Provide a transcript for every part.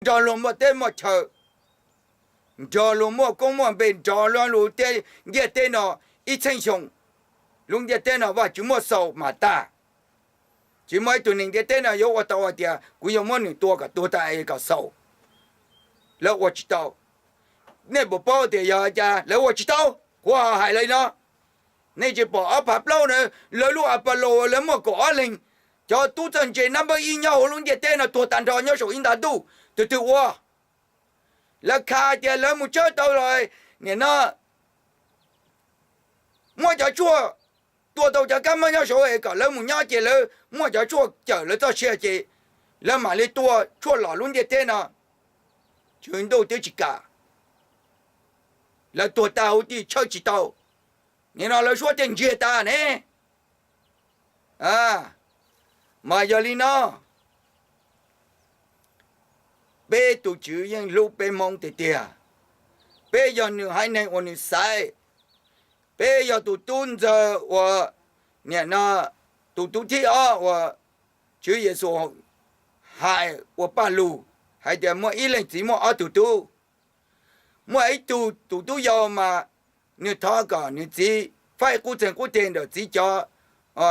nrog luag muaj teb muaj chaw, nrog luag muaj koob muaj npe, nrog luag lub ntiaj teb no ib txheej xyoo, lub ntiaj teb no Vajtswv muab xaus mas tag. Tsis muaj ib tug neeg ntiaj teb no yuav ua tau hais tias kuv yuav muab nws tua kom tuag tas es kom xaus. Lawv ua tsis tau. Nej puas paub tias yog cas lawv ua tsis tau? Kuv hais li no, nej tsis pom ob phav plaub na, lawv lub Apollo lawv muaj kaum ob leeg, cov tub txawj ntse number ib nyob hauv lub ntiaj teb no tuag tag nrho nyob saum ib nta ntuj, tus twg ua? Lawv khav tias lawv mus tshawb tau los, nim no muab cov tshuaj, tua tau cov kab mob nyob saud es kom lawv mus nyob ces lawv muaj cov tshuaj cawm lawv txoj sia ces lawv mam li tua tshuaj los lub ntiaj teb no. Tswv Ntuj twb tsis kam, lawv tuag tag huv tib tshawb tsis tau. Nim no lawv suab thiaj ntsiag tas ne. Mas yog li no, peb tus Tswv yeej hlub peb Hmoob tiag tiag. Peb yog nws haiv neeg uas nws xaiv. Peb yog tus tub ntxawg uas, nim no, tus tub thib ob uas Tswv Yexus hais ua paj lug hais tias muaj ib leej txiv muaj ob tug tub. Muaj ib tug tus tub yau mas nws thov kom nws txiv faib qub txeeg qub teg ntawm txiv cov,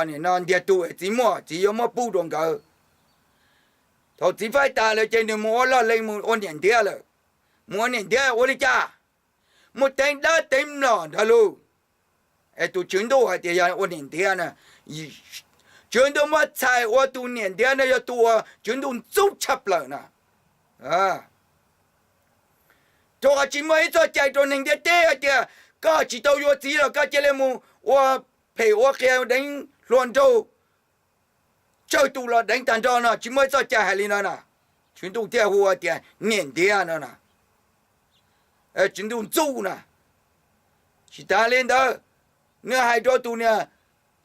nim no ntiag tug es txiv muaj, txiv yuav muab pub rau nkawd. Thaum txiv faib tas lawm ces nws mus ua loj lees mus ua niam ntiav lawm. Mus ua niam ntiav ua li cas? Mus teev dab teev mlom nrog luag. Es tus Tswv Ntuj hais tias yog ua niam ntiav na, Tswv Ntuj muab txhais ua tus niam ntiav no yog tus uas Tswv Ntuj ntxub tshaj plaws na. Rau qhov tsis muaj ib txoj cai rau neeg ntiaj teb hais tias koj tsis tau yuav txiv los koj cia li mus ua phem ua qias deev hluas nraug, tsawg tus los deev tag nrho no, tsis muaj ib txoj cai hais li no na. Tswv Ntuj thiaj hu tias niam ntiav no na. Tswv Ntuj ntxub na. Tsis tas li ntawd, nws hais rau tus niag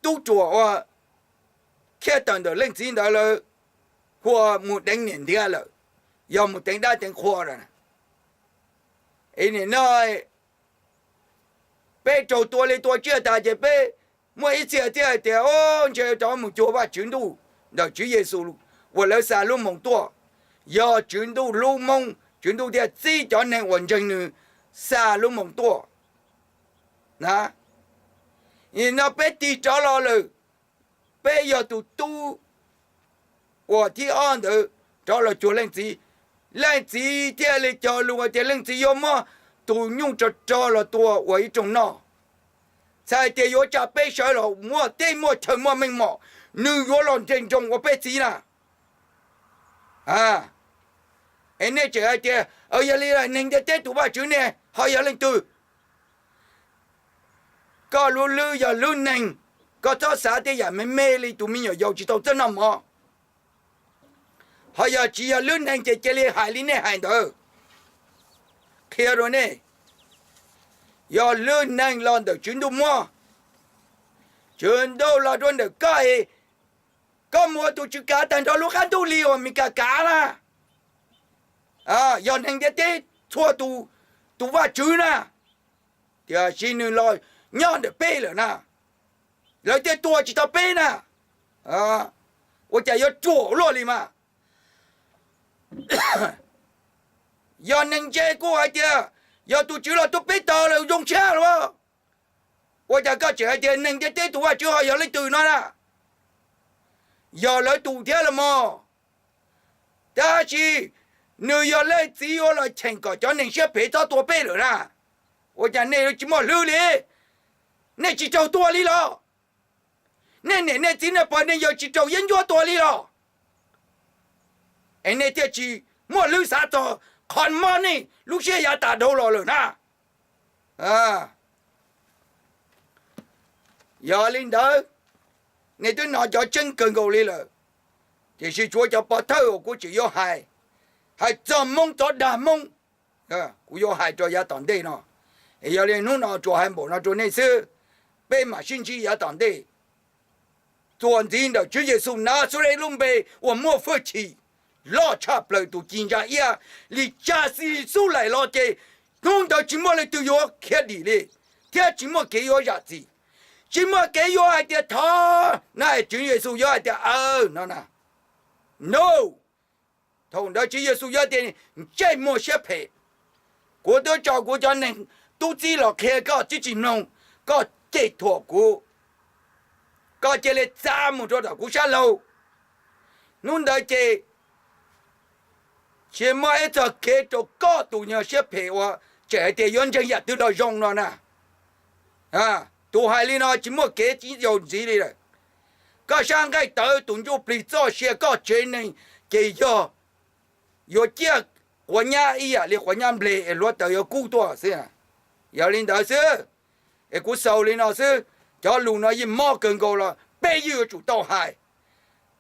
tub ruam uas khiav tawm ntawm leej txiv ntawd lawm, hu ua mus deev niam ntiav lawm, yog mus teev dab teev qhua lawm. Es nim no peb raug tua li tua tsiaj tas ces peb muaj ib txhia thiaj hais tias, o, ntshe rov mus cuag Vajtswv ntuj ntawm Tswv Yexus uas lawv xa lub moos tuaj. Yog Tswv Ntuj hlub Hmoob, Tswv Ntuj thiaj txib cov neeg uas ntseeg nws xa lub moos tuaj. Na, no peb tig rov los lawm, peb yog tus tub uas thib ob ntawd rov los cuag leej txiv. Leej txiv thiaj li cog lus hais tias leej txiv yuav muab tus nyuj rog rog los tua ua ib rooj noj. Txhais tias yuav tsa peb sawv los muaj teb muaj chaw muaj meej mom, nws yuav los nres nroos ua peb txiv na. Es nej tseem hais tias, yog li neeg ntiaj teb tus vaj tswv ne ho yog leej twg? Koj lub hlwb yog hlwb neeg, koj txhob xav tej yam me me li tus me nyuam yaus tsis tau txawj noj mov. Ho yog tsis yog hlwb neeg ces cia li hais li nej hais ntawd. Qhia rau nej, yog hlwb neeg los ntawm Tswv Ntuj muab. Tswv Ntuj los rau ntawm koj es koj mus ua tus tswv kav tag nrho lub qab ntuj li uas Meskas kav na. Yog neeg ntiaj teb txhua tus tus vaj tswv na, tiam sis nws los nyob ntawm peb lawm na, lawv thiaj tua tsis tau peb na. Ua cas yuav ruam luaj li mas? Yog neeg ntse kuj hais tias yog tus tswv los tuaj peb tog lawm zoo siab lawm. Ua cas koj tseem hais tias neeg ntiaj teb tus vaj tswv ho yog leej twg no na? Yog lawv tus thiab los mas. Tab sis nws yog leej txiv uas los cheem kom cov neeg siab phem txhob tua peb lawm na. Ua cas nej tsis muaj hlwb li? Nej tsis raug tua li los? Nej niam nej txiv nej pog nej yawg tsis raug yeeb ncuab tua li los? Es nej thiaj tsis muaj hlwb xav txog qhov mob nej lub siab yav tas dhau los lawm na. Yog li ntawd, nej twb hnov cov tseeb kawg nkaus li lawm, tiam sis tshuav cov pov thawj uas kuv tseem yuav hais, hais txog Hmoob, txog dag Hmoob, kuv yuav hais rau yav tom ntej no. Yog li hnub no tsuas hais npaum no rau nej xwb, peb mam sib ntsib yav tom ntej. Txuas ntxiv ntawm Tswv Yexus Nazaret lub npe uas muaj hwj chim loj tshaj plaws tus ci ntsa iab li tsaj xib xub laim los ces hnub ntawd tsis muaj leej twg yuav khiav dim li, thiab tsis muaj kev yuav zam txim, tsis muaj kev yuav hais tias thov na, Tswv Yexus yuav hais tias aw no na. No, Thaum ntawd Tswv Yexus yuav tias ntsej muag siab phem, kuv twb tso kuv cov neeg tub txib los qhia koj twb tsis mloog, koj cem thuam kuv, koj cia li txav mus rau tom kuv sab laug. Hnub ntawd ces tsis muaj ib txoj kev rau koj tus nyuag siab phem uas tseem hais tias yuav ntseeg yam twg los zoo no na. Tus hais li no tsis muaj kev tib zaug ntxiv li lawm. Koj sab nqaij tawv tus ntsuj plig txoj sia koj tsev neeg ces yog yuav ciaj quav nyab ib yam li quav nyab nplej es hluav taws yuav kub tuaj xwb. Yog li ntawd xwb, es kuv xaus li no xwb. Cov lus no yeej mob kawg nkaus los peb yeej yuav tsum tau hais.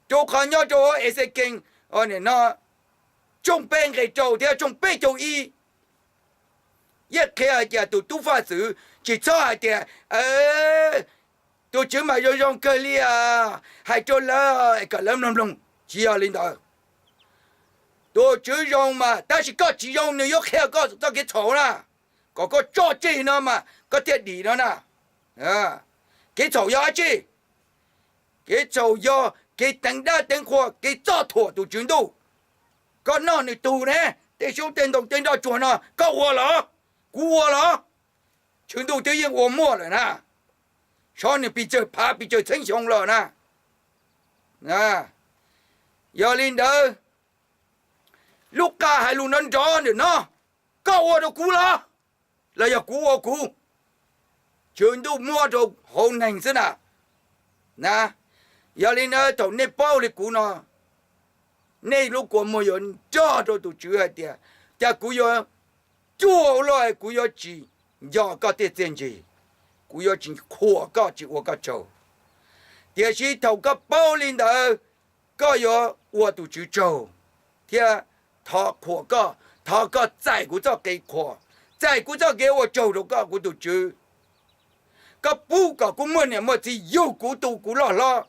Rau qhov nyob rau Exekees no tshooj peb nqe rau thiab tshooj peb caug ib yeej qhia hais tias tus tub faj xwm tsis txhob hais tias tus Tswv mas zoo zoo kawg li, hais rau lawv kom lawv mloog mloog. Tsis yog li ntawd. Tus Tswv zoo mas tab sis koj tsis zoo nws yuav qhia koj txoj kev txhaum na, kom koj tso tseg no mas koj thiaj dim no na. Kev txhaum yog dab tsi? Kev txhaum yog kev teev dab teev qhua, kev txob thuam tus Tswv Ntuj. Koj noj nws tug ne, tej suab tej ntoo tej nroj tsuag no koj ua los? Kuv ua los? Tswv Ntuj twb yeej ua muaj lawm na, sov nws pes tsawg phav pes tsawg txheeb xyoo lawm na. Yog li ntawd, Lukas hais lus nrov nrov ntawm no, koj ua rau kuv los, los yog kuv ua kuv? Tswv Ntuj muab rau hauv neeg xwb na. Yog li ntawd thaum nej paub li kuv no, nej lub kua muag yuav nrog rau tus Tswv hais tias, cas kuv yuav cuag ua luaj, kuv yuav tsis nco koj tej txiaj ntsig, kuv yuav tsis qhuas koj tsis ua koj tsaug. Tiam sis thaum koj paub li ntawd, koj yuav ua tus Tswv tsaug thiab thov qhuas koj, thov koj txais kuv txoj kev qhuas, txais kuv txoj kev ua tsaug rau koj kuv tus Tswv. Koj pub kom kuv muaj niam muaj txiv yug kuv tu kuv loj hlob,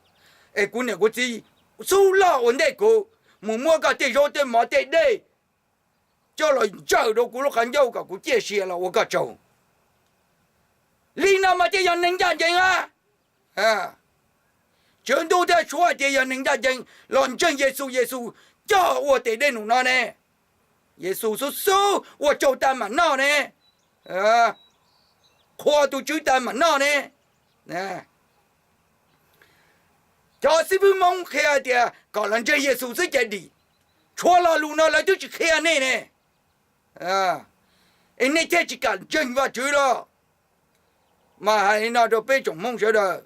es kuv niam kuv txiv xub loj ua ntej kuv, mus muab koj tej zaub tej mov tej dej coj los ntsawm rau kuv lub qhov ncauj kom kuv ciaj sia los ua koj tsaug. Li no mas thiaj yog neeg ncaj ncees a. Tswv Ntuj thiaj suav hais tias yog neeg ncaj ncees los ntseeg Yexus, Yexus coj ua tes dej num no ne. Yexus xub xub ua tsaug tas mam noj ne, qhuas tus Tswv tas mam noj ne. Cov xib fwb Hmoob qhia tias kom los ntseeg Yexus xwb ces dim. Tshuav lo lus no lawv twb tsis qhia nej ne, es nej thiaj tsis kam ntseeg Vajtswv los? Mas hais li no rau peb tsoom Hmoob sawv daws,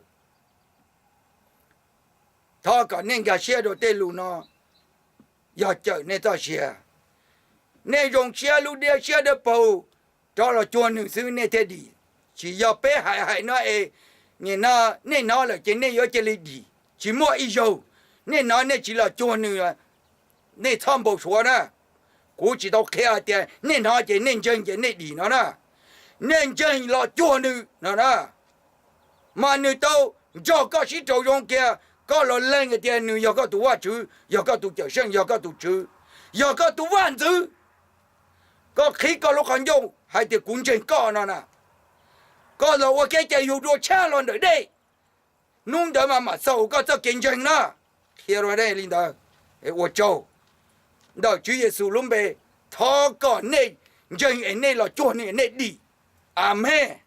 thov kom nej nkag siab rau tej lus no, yog cawm nej txoj sia. Nej zoo siab lub diab siab dawb paug rov los cuag nws xwb nej thiaj dim. Tsis yog peb hais hais no es, nim no nej hnov lawm ces nej yuav cia li dim. Tsis muaj ib zaug nej hnov nej tsis los cuag nws, nej txhob npau suav na. Kuv tsis tau qhia hais tias nej hnov ces nej ntseeg ces nej dim no na. Nej ntseeg los cuag nws no na, mas nws tau nrog koj sib raug zoo kiag, koj los lees hais tias nws yog koj tus Vajtswv, yog koj tus Cawmseej, yog koj tus Tswv, yog koj tus Vaj ntxwv. Koj qhib koj lub qhov ncauj hais tias kuv ntseeg koj no na, koj los ua kev cai yug dua tshaj los ntawm dej. Hnub ntawd mas mam xaus koj txoj kev ntseeg na. Qhia rau nej li ntawd, ua tsaug. Ntawm Tswv Yexus lub npe, thov kom nej ntseeg es nej los cuag nws nej dim. Amees.